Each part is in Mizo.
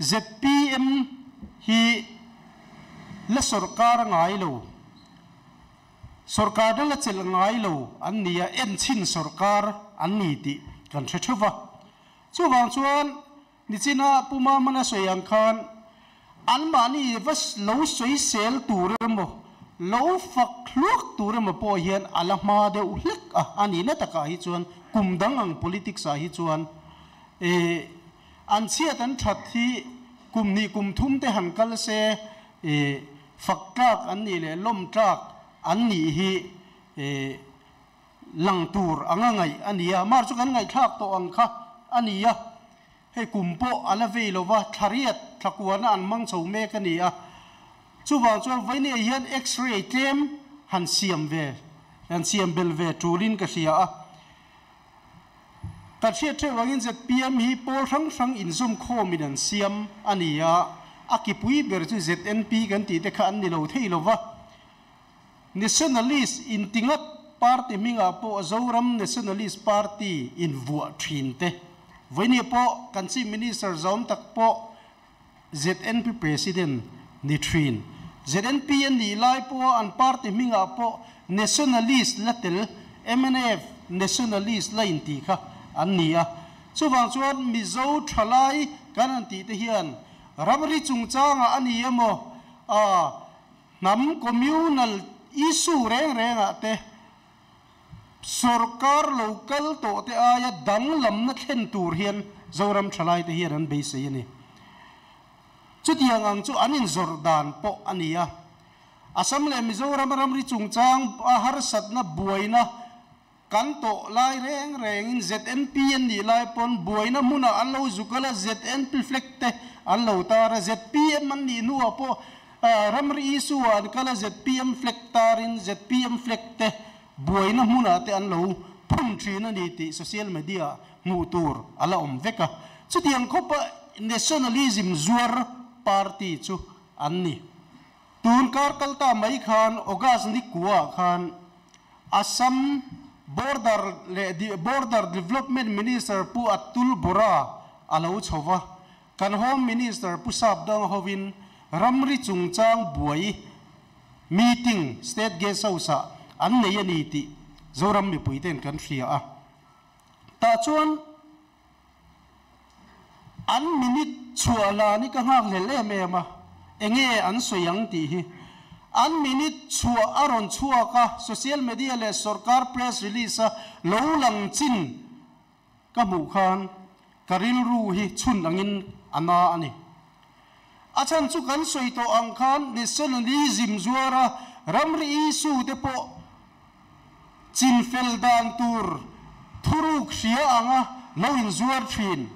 ZPM hi la sawrkar ngai lo, sawrkarna la chelh ngai lo an ni a, enchhin sawrkar an ni tih kan hre theuh va. Chuvang chuan nichina Pu Mamana sawi ang khan anmahni va lo sawisel tur emaw, lo fak hluak tur emaw pawh hian a la hma deuh hlek a, a nihna takah hi chuan kum dang ang politics ah hi chuan eh an chhiat an that hi kum hnih kum thum te han kal se eh fak tlak an nih leh lawm tlak an nih hi eh lang tur anga ngaih a ni a, mar chu kan ngaihthlak tawh ang kha a ni a, hei kum pawh a la vei lo va, thla riat, thla kuana an hmang chho mek a ni a, chuvang chuan vawinia hian X-ray tlem han siam ve, han siam bel ve tulin ka hria a. Kan hriat theuh angin zpm hi pawl hrang hrang inzawm khawmin an siam a ni a, a kipui ber chu ZNP kan tih te kha an ni lo thei lo va. Nationalist intingat party hmingah pawh Zoram Nationalist Party invuah thin te. Vawinia pawh kan Chief Minister zawm tak pawh ZNP President ni thin. ZNP a nih lai pawha an party hmingah pawh Nationalist la tel mnf Nationalist la inti kha an ni a. Chuvang chuan Mizo thalai kan han tih te hian ramri chungchangah a ni emaw, Hnam communal issue reng rengah te sorkar lo kal tawh te aia danglamna thlen tur hian Zoram thalai te hian an beisei a ni. Chutiang ang chu an inzawrh dan pawh a ni a. Assam leh Mizoram ramri chungchang a harsatna buaina Kan tawh lai reng rengin ZNP an nih lai pawn buaina hmunah an lo zuk ala, ZNP flag te an lo tar a, ZPM an nih hnuah pawh ramri issue ah an kal a, ZPM flag tarin ZPM flag te buaina hmunah te an lo phun thin a ni tih social media ah hmuh tur a la awm vek a. Chutiang khawpa nationalism zuar party chu an ni. Tun kar kal ta mai khan August ni kuah khan Assam Border leh Border Development Minister Pu Atul Bora a lo chho va, kan Home Minister Pu Sapdanga hovin ramri chungchang buai meeting State Guest House-ah an nei a ni tih Zoram mipuite'n kan hria a. Tah chuan An minute chhuah lan hi ka nghak hlel em em a, enge an sawi ang tih hi. An minute chhuah a rawn chhuak a, social media leh sorkar press release a lo lang chin ka hmuh khan ka rilru hi chhun angin a na a ni. A chhan chu kan sawi tawh ang khan nationalism zuara ramri issue te pawh Chinfel dan tur thuruk hria anga lo inzuar thin.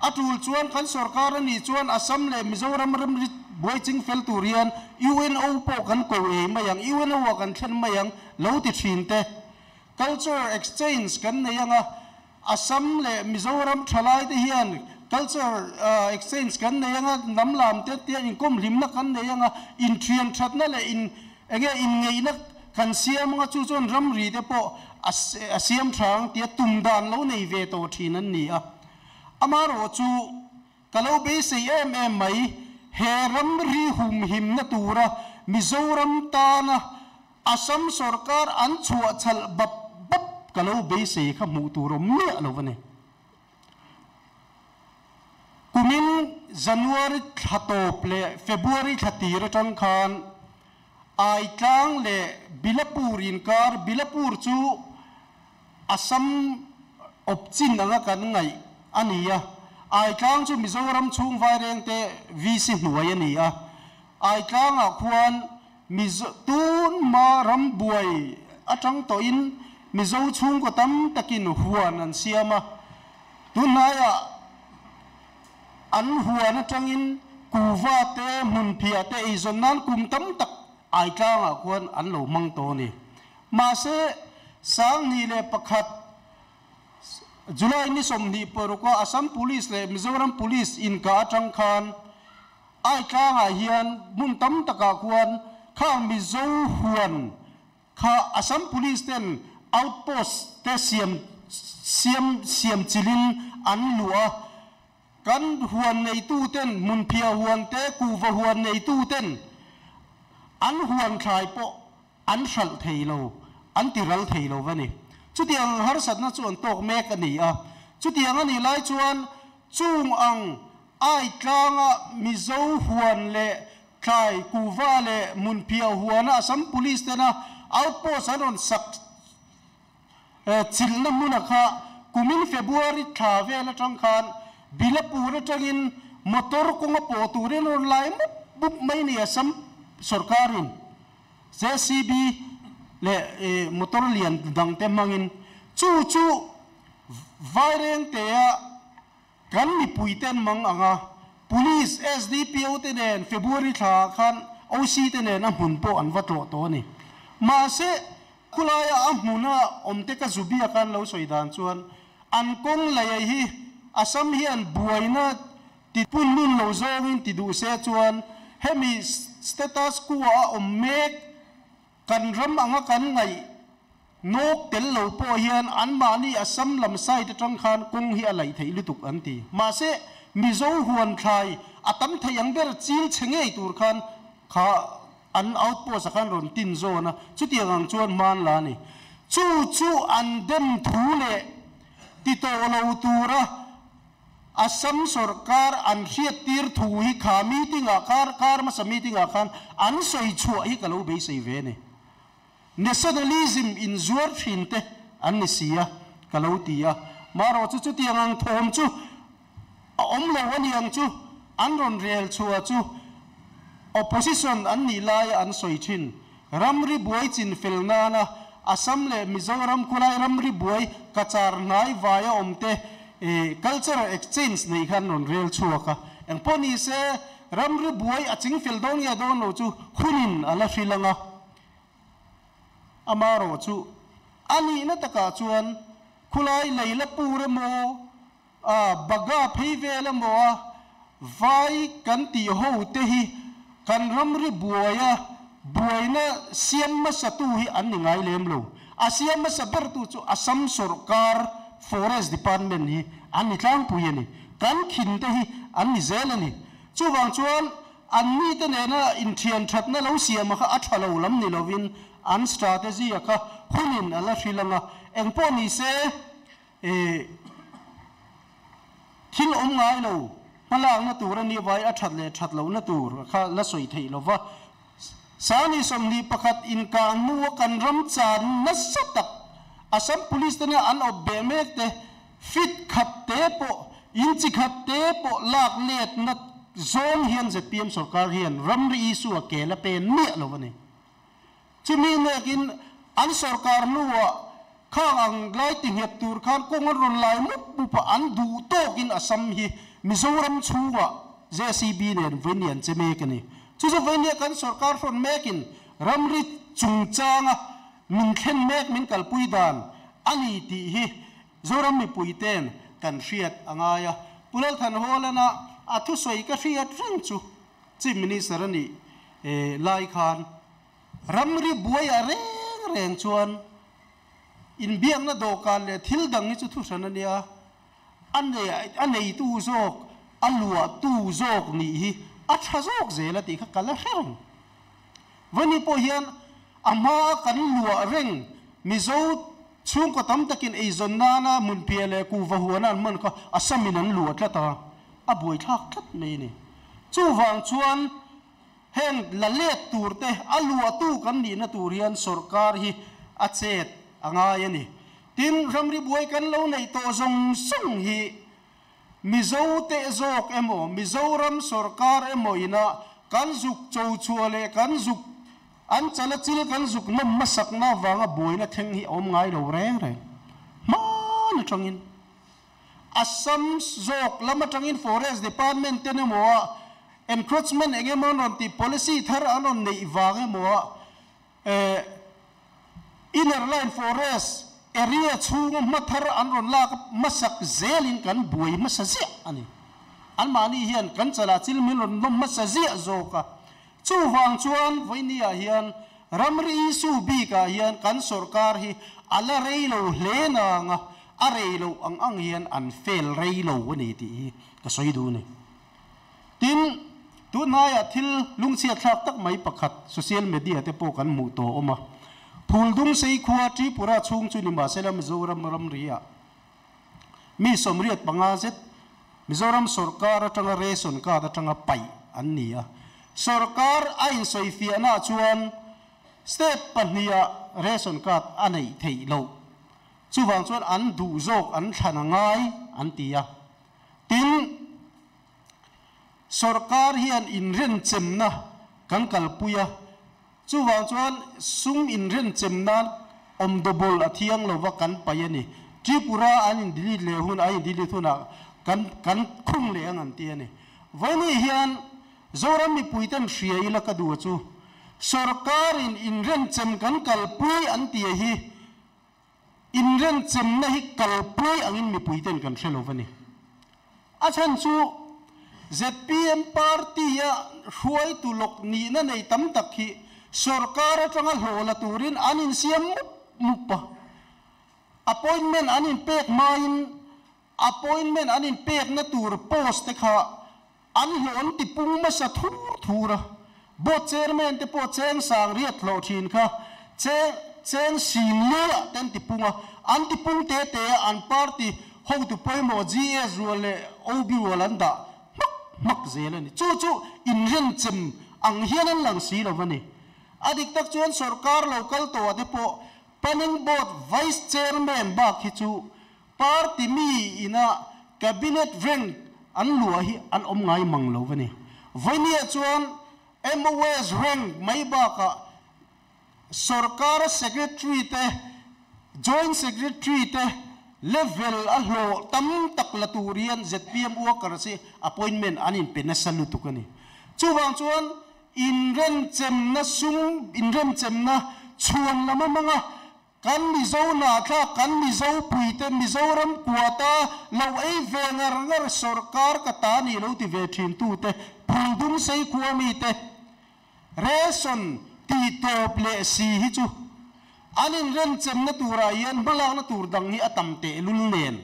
A tul chuan kan sorkar a nih chuan Assam leh Mizoram ramri buai chingfel tur hian UNO pawh kan ko ei mai ang, UNO ah kan thlen mai ang lo ti thin te. Culture exchange kan nei anga Assam leh Mizoram thalai te hian culture exchange kan nei anga hnam lam te tia inkawm hlimna kan nei anga inthian thatna leh in enge inngeihna kan siam anga chu chuan ramri te pawh a siam tha ang tia tum dan lo nei ve tawh thin an ni a. Amaherawh chu ka lo beisei em em mai he ramri humhimna tura Mizoram tana Assam sorkar an chhuah chhalh bap bap ka lo beisei kha hmuh tur awm miah lo a ni. Kumin January thla tawp leh February thla tir atang khan Aitlang leh Bilapur inkar, Bilapur chu Assam awpchin anga kan ngaih a ni a, Aitlang chu Mizoram chhung vairengte VC hnuai a ni a, Aitlangah khuan Mizo tun hma ram buai atang tawhin Mizo chhungkaw tam takin huan an siam a, tunhnaiah an huan atangin kuva te, hmunphiah te eizawn nan kum tam tak Aitlangah khuan an lo hmang tawh a ni. Mahse, 2001 July ni 26 a Assam Police leh Mizoram Police inkah atang khan Aitlangah hian hmun tam takah khuan khang Mizo huan kha Assam Police ten outpost te siam siam siam chilhin an luh a. Kan huan neituten, hmunphiah huan te, kuhva huan neituten an huan thlai pawh an hralh thei lo, an ti ral thei lo va ni. Chutiang harsatna chu an tawk mek a ni a. Chutiang a nih lai chuan chung ang Aitlanga Mizo huan leh thlai, kuhva leh hmunphiah huana Assam Police tena outpost an rawn sak Chilhna hmuna kha kumin February thla vel atang khan Bilapur atangin motor kawnga pawh turin a rawn lai mup mup mai ni Assam sorkarin JCB leh motor lian dangte hmangin chu chu Vairengtea Kan mipuite an mang ang a, Police, SDPO te nen February thla ah khan OC te nen a hmun pawh an va tlawh tawh a ni. Mahse, khulaia a hmuna awmte ka zu biak an lo sawi dan chuan an kawng lei hi Assam hian buaina ti pun nun lo zawngin ti duh se chuan hemi status quo a awm mek Kan ram anga kan ngaih nawk tel lo pawh hian anmahni Assam lam side atang khan kawng hi a laih theih lutuk an ti. Mahse, Mizo huan thlai a tam thei ang ber chil chhe ngei tur khan kha an outpost ah khan rawn tin zawn a, chutiang ang chuan hman la a ni. Chu chu an dem thu leh ti tawh lo tura Assam sorkar an hriattir thu hi kha meeting ah kar kar hmasa meeting ah khan an sawi chhuah hi ka lo beisei ve a ni. Nationalism in zuar thin te an ni si a ka lo ti a. Marawh chu chutiang ang thawm chu a awm lo a niang chu an rawn rel chhuah chu opposition an nih laia an sawi thin. Ramri buai chin fel nana Assam leh Mizoram khawlai ramri buai kachar hnai vaia awm te cultural exchange nei kha an rawn rel chhuak a. Engpawh ni se, ramri buai a ching fel dawn nge dawn lo chu hunin a la hril ang a. Amaherawhchu, a nihna takah chuan khawlai lei la pur emaw, A baga phei vel emaw a vai kan tih ho te hi kan ramri buaia buaina siam hmasa tu hi an ni ngai lem lo. A siam hmasa ber tu chu Assam sawrkar Forest Department hi an ni tlangpui a ni. Kan khin te hi an ni zel a ni. Chuvang chuan an mite nena inthian thatna lo siam a kha a tha lo lam ni lovin an strategy a kha hunin a la hril ang a. Engpawh ni se. E, thil awm ngai lo, hmalakna tur a nih vai a that leh that lohna tur kha la sawi theih lo va. Sani 21 inkah hnua kan ram chan nasa tak Assam Police tena an awp beh mek te fit khat te pawh, inchi khat te pawh lak letna zawng hian zpm sorkar hian ramri issue a kel a pen miah lo a ni. Chumi nekin an sorkar hnuah khang ang lai ti nghet tur khan kawng an rawn lai mup mup a, an duh tawkin Assam hi Mizoram chhungah JCB nen vawiin an che mek a ni. Chu chu vawiin kan sorkar hrawn mekin ramri chungchanga min thlen mek min kalpui dan a ni tih hi Zoram mipuite'n kan hriat a ngai a. Pu Lalthanhawlana a thusawi ka hriat reng chu Chief Minister a nih lai khan ramri buai ah reng reng chuan inbiakna dawhkan leh thil dang hi chu thuhran a nia, a nei a neitu zawk, a luahtu zawk nih hi a tha zawk zel a tih kha ka la hre reng. Vawni pawh hian a hmaa kan luah reng Mizo chhungkaw tam takin eizawn nana hmunphiah leh kuhva huana an hman kha Assam-in an luah tlat a, a buaithlak tlat mai a ni. Chuvang chuan heng la let tur te a luahtu kan nihna tur hian sawrkar hi a chet a ngai a ni. Tin, ramri buai kan lo neih tawh zawng zawng hi Mizo teh zawk emaw, Mizoram sawrkar emaw ina kan zuk cho chhuah leh kan zuk an chala chil kan zuk nawm hmasakna avanga buaina thleng hi a awm ngai lo reng reng. Hmaan atangin Assam zawk lam atangin Forest Department ten emaw a encroachment eng emaw an rawn tih policy thar an rawn neih vang emaw a Eh, Inner Line Forest area chhunga hma thar an rawn lak hmasak zelin kan buai hmasa ziah a ni. Anmahni hian kan chalah chil min rawn nawm hmasa ziah zawk a. Chuvang chuan vawinia hian ramri issue bikah hian kan sawrkar hi a la rei lo hle nang a, a rei loh ang ang hian an fail rei lo a ni tih hi. ka sawi duh a ni. Tin, tunhnaia thil lungchhiatthlak tak mai pakhat social media te pawh kan hmuh tawh awm a. Phuldung Seikhua Tripura chhung chu nimahsela Mizoram ramri-ah mi 85 zet Mizoram sawrkar atanga ration card atanga paih an ni a. Sawrkar a insawifiahnaah chuan state pahniha ration card a neih theih loh. Chuvang chuan an duh zawk an thlan a ngai an ti a. Tin, sawrkar hian inrenchemna kan kalpui a, chuvang chuan sum inrenchem nan awmdawbawl a thiang lova kan paih a ni. Tripura an in delete leh hun, a in delete hunah kan kan khung leh ang an ti a ni. Vawiini hian Zoram mipuiten hria ila ka duh a chu, sawrkarin inrenchem kan kalpui an ti a hi, Inrenchemna hi kalpui angin mipuiten kan hre lo va ni. A chhan chu zpm party-a hruaitu lawk nihna nei tam tak hi sorkar atanga hlawh la turin an insiam mup mup a. Appointment an inpek hmain appointment an inpekna tur post te kha an hlawh an tipung hmasa thur thur a, Board Chairman te pawh cheng sang riat hlawh thin kha cheng cheng sing luiah te an tipung a, an tipung te te a an party hotu pawimawh GS rual leh OB rual an dah hmak hmak zel a ni. Chu chu inrenchem ang hian an lang si lo va ni. A dik tak chuan sawrkar lo kal tawhah te pawh Planning Board Vice Chairman bak hi chu Party mi ina Cabinet rank an luah hi an awm ngai mang lo va ni. Vawinia chuan MOS rank mai bakah Sorkara Secretary te, Joint Secretary te level a hlawh tam tak la tur hian zpm workers hi appointment an inpe nasa lutuk a ni. Chuvang chuan inrenchemna sum, inrenchemna chhuan lam a hmang a, Kan Mizo hnathlak, kan Mizo puite Mizoram kuata lo ei ve ngar ngar sawrkar ka ta ni lo ti ve thin tute, Phuldung Seikhua mite ration tih tawp leh si hi chu an inrenchemna turah hian hmalakna tur dang hi a tam tehlul nen.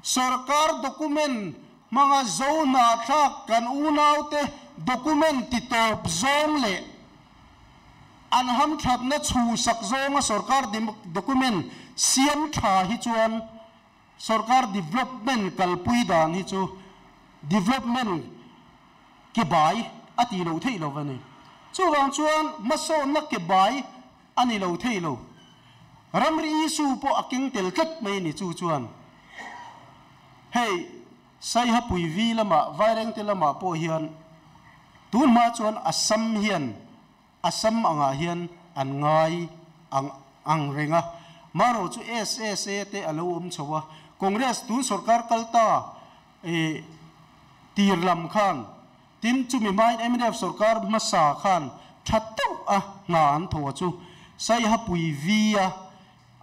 Sawrkar document hmanga Zo hnahthlak kan unaute document ti tawp zawng leh an hamthatna chhuhsak zawnga sawrkar document siam tha hi chuan sawrkar development kalpui dan hi chu development ke bai a tih loh theih lo a ni. Chuvang chuan hmasawnna ke bai a ni lo thei lo. Ramri issue pawh a keng tel tlat mai a ni chu chuan hei Saiha Puivi lamah Vairengte lamah pawh hian tun hma chuan Assam hian Assam angah hian an ngai ang ang reng a, marawh chu SSA te a lo awm chho a, Congress tun sorkar kal ta eh tir lam khan Tin, chumi hmain mnf sorkar hmasa khan tha deuh a hna an thaw a chu Saihapui V-a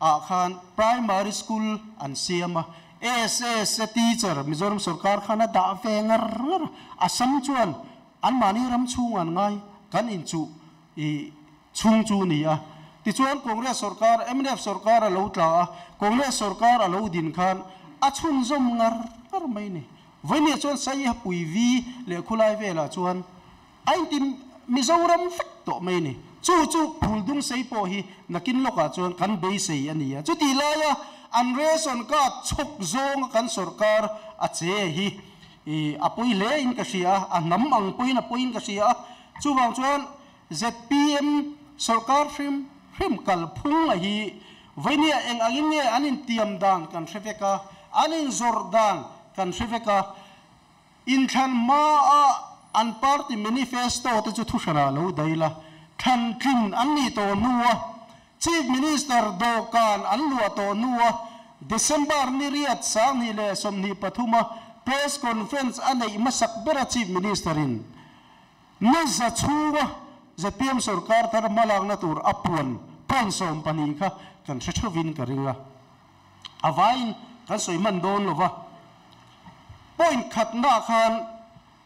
ah khan Primary School an siam a, SSA teacher Mizoram sorkar khan a dah ve ngar ngar a, Assam chuan anmahni ram chhung an ngai kan inchuh i chhung chu ni a. Tichuan Congress sorkar, mnf sorkar a lo tla a, Congress sorkar a lo din khan a chhunzawm ngar ngar mai a ni. Vawinia chuan Saiha Puivi leh khulai velah chuan a inti Mizoram vek tawh mai a ni. Chu chu Phuldung sei pawh hi nakin lawkah chuan kan beisei a ni a. Chutih laia an ration card chhawk zawnga kan sorkar a che hi a pawi hle in ka hria a, a hnam ang pawhin a pawiin ka hria a. Chuvang chuan zpm sorkar hrim hrim kalphung a hi vawinia eng angin nge an intiam dan kan hre vek a, an inzawrh dan kan hre vek a, inthlan hmaa an party manifesto te chu thuhranah lo daih la, thlan tlin an nih tawh hnua Chief Minister dawhkan an luah tawh hnua December ni riat 2023 a press conference a neih hmasak bera Chief Minister in Ni za chhunga zpm sorkar thar hmalakna tur a puan point 12 kha kan hre thuvin ka ring a. A vaiin kan sawi hman dawn lo va. Point khatnaah khan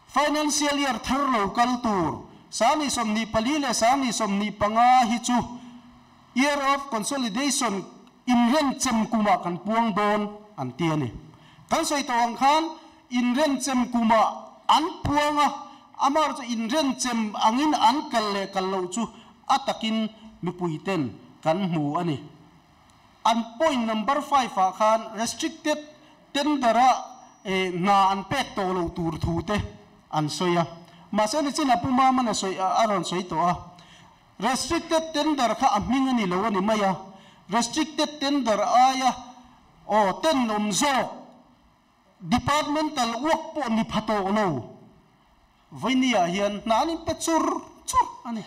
financial year thar lo kal tur 2024 leh 2025 hi chu year of consolidation inrenchem kumah kan puang dawn an ti a ni. Kan sawi tawh ang khan inrenchem kumah an puang a, amaherawhchu inrenchem angin an kal leh kal loh chu a takin mipuiten kan hmu a ni. An point number five-ah khan restricted tender-a hna an pek tawh loh tur thu te an sawi a. Mahse nichin a Pu Maman a sawi a rawn sawi tawh a. Restricted tender kha a hming a ni lo a ni mai a. Restricted tender aia aw tenawm zawk departmental work pawh ni pha tawh lo. Vawinia hian hna an inpe chur chur a ni.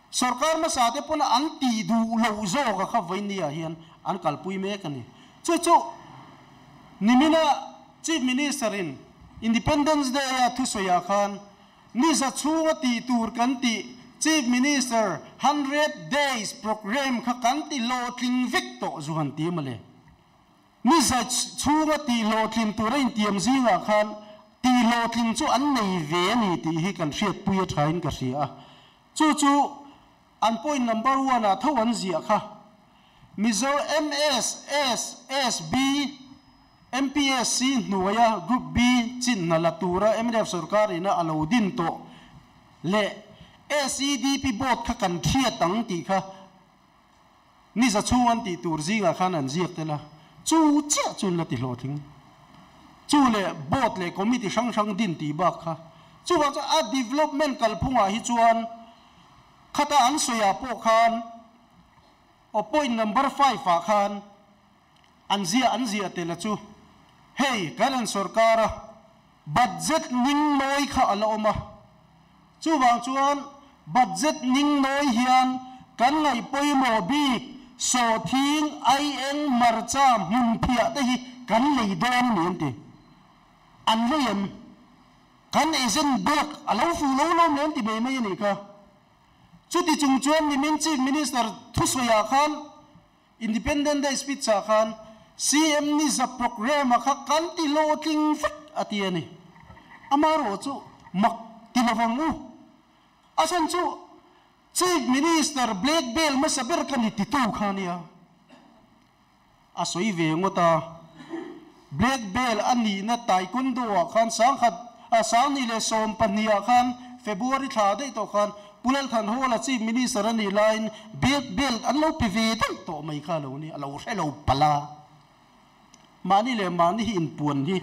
Sorkar hmasa te pawn an tih duh loh zawk a kha vawinia hian an kalpui mek a ni. Chu chu nimina Chief Minister in Independence Day a thusawiah khan ni za chhunga tih tur kan tih Chief Minister 100 Days Programme kha kan ti hlawhtling vek tawh zu han ti mawle. Ni za chhunga tih hlawhtlin tur a intiam zingah khan tih hlawhtling chu an nei ve a ni tih hi kan hriatpui a thain ka hria a. Chu chu an point number one ah tho an ziah kha. Mizo MSSSB, MPSC hnuaia Group B chinhna la tura mnf sorkar ina a lo din tawh leh SEDP board kha kan hriat ang tih kha Ni za chhung an tih tur zingah khan an ziak tel a, chu chiah chu an la ti hlawhtling. Chu leh board leh committee hrang hrang din tih bak kha. Chuvang chuan a development kalphungah hi chuan khata an sawiah pawh khan aw point number five ah khan an ziah an ziah tel a chu hei kan an sorkar a budget ning nawi kha a la awm a. Chuvang chuan budget ning nawi hian kan ngaih pawimawh bik sawhthing, aieng, hmarcha, hmunphiah te hi kan lei dawn a ni an ti. An lei em? Kan agent biak a lo fuh lo lawm le an ti mai mai a nih kha. Chuti chung chuan nimin Chief Minister thusawiah khan Independent Day speech ah khan CM Niza programme ah kha kan ti hlawhtling vek a ti a ni. Amaherawh chu mak ti lo vang u. A chhan chu Chief Minister Black Belt hmasa ber ka ni titu kha nia. A sawi ve ngawt a. Black Belt a nihna Taekwondo ah khan sangkhat ah 2012 ah khan February thla daih tawh khan Pu Lalthanhawla Chief Minister a nih laiin Black Belt an lo pe ve daih tawh mai kha lo ni, a lo hre lo palh a. Mahni leh mahni hi inpuan hi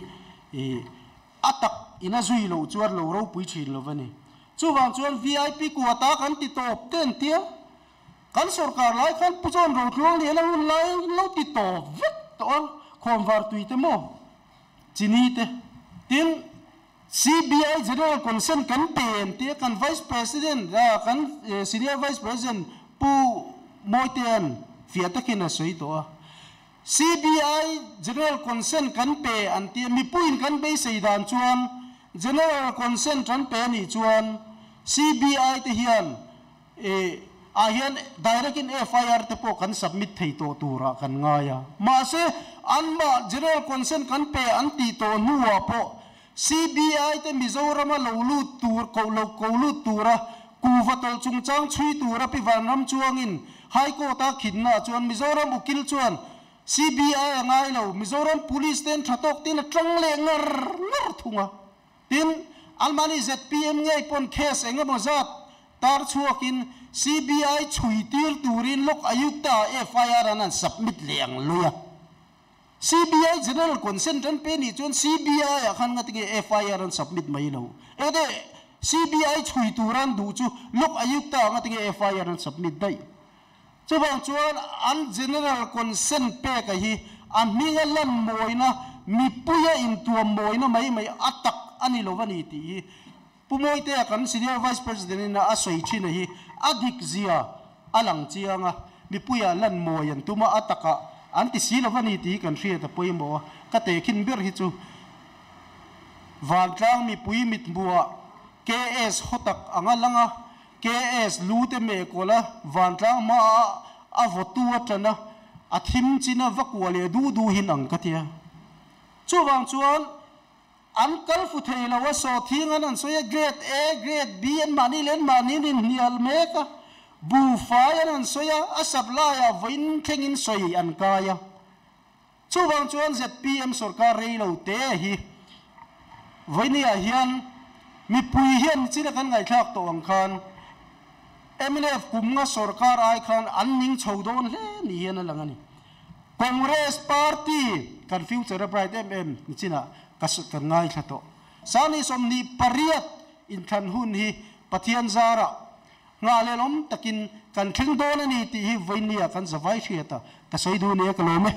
a tak in a zui loh chuan lo ropui thin lo va ni. Chuvang chuan VIP quota kan ti tawp te an tia. Kan sorkar lai khan Pu John Rotluang lian a hun lai lo ti tawp vek tawh a, khawnvar tui te maw, chini te. Tin, CBI General Consent kan pe em tia kan Vice President, kan Senior Vice President Pu Mawitea'n fiah takin a sawi tawh a. CBI General Consent kan pe an tia, mipuiin kan beisei dan chuan General Consent an pe anih chuan CBI te hian E ah hian direct in FIR te pawh kan submit thei tawh turah kan ngai a. Mahse, anmah general consent kan pe an tih tawh hnuah pawh CBI te Mizorama lo lut tur, koh lo ko lut tura kuhva tawlh chungchang chhui tura Pi Vanram chuangin High Court a khinnaah chuan Mizoram ukil chuan CBI a ngai lo, Mizoram Police te an tha tawk tiin a tang leh ngar ngar thung a. Tin, anmahni zpm ngei pawn case eng emaw zat tar chhuakin CBI chhui tir turin Lok Ayukta ah FIR an an submit leh ang lui a. CBI General Consent an pe nih chuan CBI ah khan ngatinge FIR an submit mai lo. Enge CBI chhui tur an duh chu Lok Ayukta ah ngatinge FIR an submit daih. Chuvang chuan an General Consent peka hi a hminga lan mawina, mipuia intuam mawina mai mai a tak a ni lo a ni tih hi Pu Mawitea kan Senior Vice President in a sawi thin a hi a dik zia a lang chiang a, mipuia lan mawi an tum a, a takah an ti si lo a ni tih hi kan hriat a pawimawh a, ka tehkhin ber hi chu vantlang mipui mithmuhah KS haw tak anga lang a, KS lu te meh kawl a, vantlang hma a a vawtu a tan a, a thim chin a va kuah leh duh duh hin ang ka tia. Chuvang chuan an kal fu thei lo a, sawhthing an an sawi a, grade A, grade B an mahni leh an mahni an inhnial mek a, buhfai an an sawi a, a supply ah vawiin thlengin sawi an kai a. Chuvang chuan zpm sorkar rei lo te hi. Vawinia hian mipui hian china kan ngaihthlak tawh ang khan mnf kum nga sorkar ai khan an ning chho dawn hle ni hian a lang a ni. Congress party kan future a bright em em ni chinah ka kan ngaithla tawh. Sani 28 inthlan hun hi Pathian zarah nga le lawm takin kan thleng dawn a ni tih hi vawinia kan zavai hriata ka sawi duh nia ka lawm e.